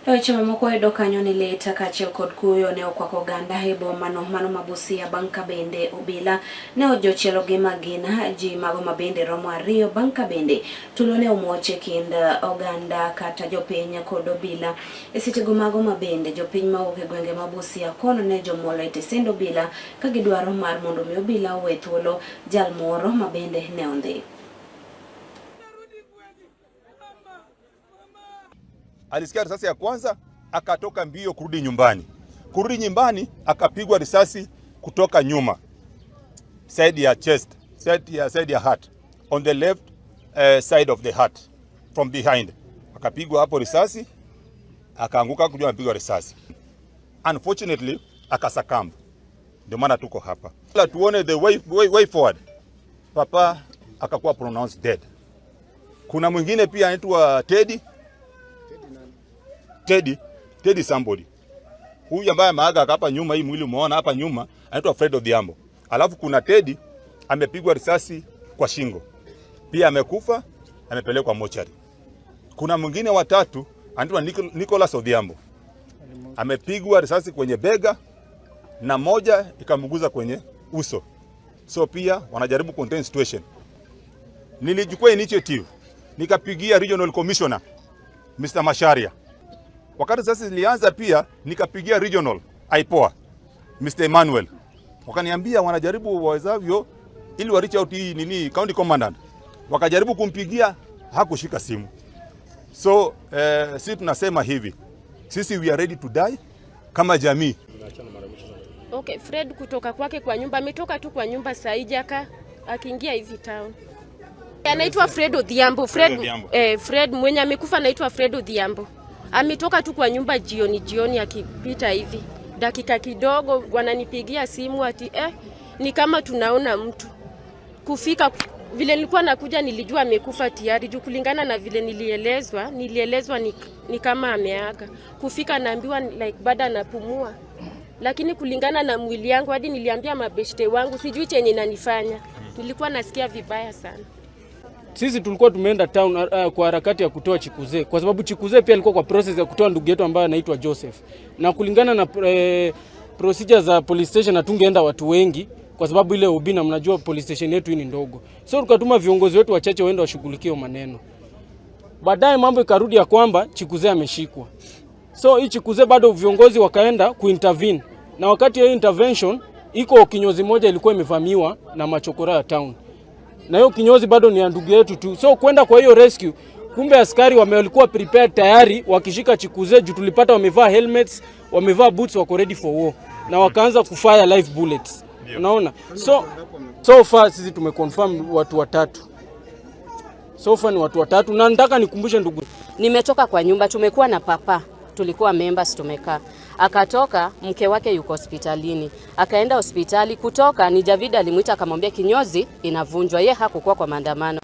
E weche mamoko wayudo kanyo ni lit kaachiel kod kuyo ne okwako oganda e bomano mano ma Busia bang' ka bende obila ne ojochielo gi magina ji mago ma bende romo ariyo bang' ka bende tulo ne omuoch e kind oganda kata jopiny kod obila. E sechego mago ma bende jopiny mawuok e gwenge ma Busia kono ne jomolo e tesend obila ka gidwaro mar mondo mi obila owe thuolo jal moro ma bende ne ondhi. Alisikia risasi ya kwanza akatoka mbio kurudi nyumbani. Kurudi nyumbani akapigwa risasi kutoka nyuma, side ya chest, side ya heart, on the left side of the heart from behind. Akapigwa hapo risasi, akaanguka kujua amepigwa risasi. Unfortunately akasuccumb. Ndio maana tuko hapa. La tuone the way forward. Papa akakuwa pronounced dead. Kuna mwingine pia anaitwa Teddy Teddy, Teddy somebody. Huyu ambaye ameaga hapa nyuma, hii mwili umeona hapa nyuma, anaitwa Fred Odhiambo. Alafu kuna Teddy amepigwa risasi kwa shingo. Pia amekufa, amepelekwa mochari. Kuna mwingine watatu anaitwa Nicholas Odhiambo. Amepigwa risasi kwenye bega na moja ikamguza kwenye uso. So pia wanajaribu contain situation. Nilichukua initiative nikapigia regional commissioner Mr. Macharia. Wakati sasa zilianza pia nikapigia regional IPOA Mr. Emmanuel. Wakaniambia wanajaribu wawezavyo ili wa reach out hii nini county commandant. Wakajaribu kumpigia, hakushika simu. So sisi tunasema hivi, sisi we are ready to die kama jamii. Okay, Fred kutoka kwake kwa nyumba, ametoka tu kwa nyumba saa hii jaka akiingia hivi town. Anaitwa Fred Odhiambo. Fred, Fred Odhiambo. Fred mwenye amekufa anaitwa Fred Odhiambo. Ametoka tu kwa nyumba jioni jioni akipita hivi. Dakika kidogo wananipigia simu ati ni kama tunaona mtu. Kufika vile nilikuwa nakuja nilijua amekufa tayari juu kulingana na vile nilielezwa ni kama ameaga. Kufika naambiwa like bado anapumua, lakini kulingana na mwili yangu hadi niliambia mabeshte wangu sijui chenye inanifanya. Nilikuwa nasikia vibaya sana. Sisi tulikuwa tumeenda town kwa harakati ya kutoa Chikuze kwa sababu Chikuze pia alikuwa kwa process ya kutoa ndugu yetu ambaye anaitwa Joseph, na kulingana na procedure za police station hatungeenda watu wengi kwa sababu ile OB na mnajua police station yetu hii ni ndogo, so tukatuma viongozi wetu wachache waende washughulikie hiyo maneno. Baadaye mambo ikarudi ya kwamba Chikuze ameshikwa, so hii Chikuze bado viongozi wakaenda kuintervene, na wakati ya hiyo intervention iko kinyozi moja ilikuwa imevamiwa na machokora ya town na hiyo kinyozi bado ni ya ndugu yetu tu, so kwenda kwa hiyo rescue, kumbe askari walikuwa prepared tayari, wakishika Chikuze juu tulipata wamevaa helmets, wamevaa boots, wako ready for war na wakaanza kufire live bullets. Unaona, so far sisi tumeconfirm watu watatu, so far ni watu watatu, na nataka nikumbushe ndugu Nimetoka kwa nyumba, tumekuwa na papa, tulikuwa members tumekaa. Akatoka, mke wake yuko hospitalini, akaenda hospitali. Kutoka ni Javid alimwita akamwambia kinyozi inavunjwa, ye hakukuwa kwa maandamano.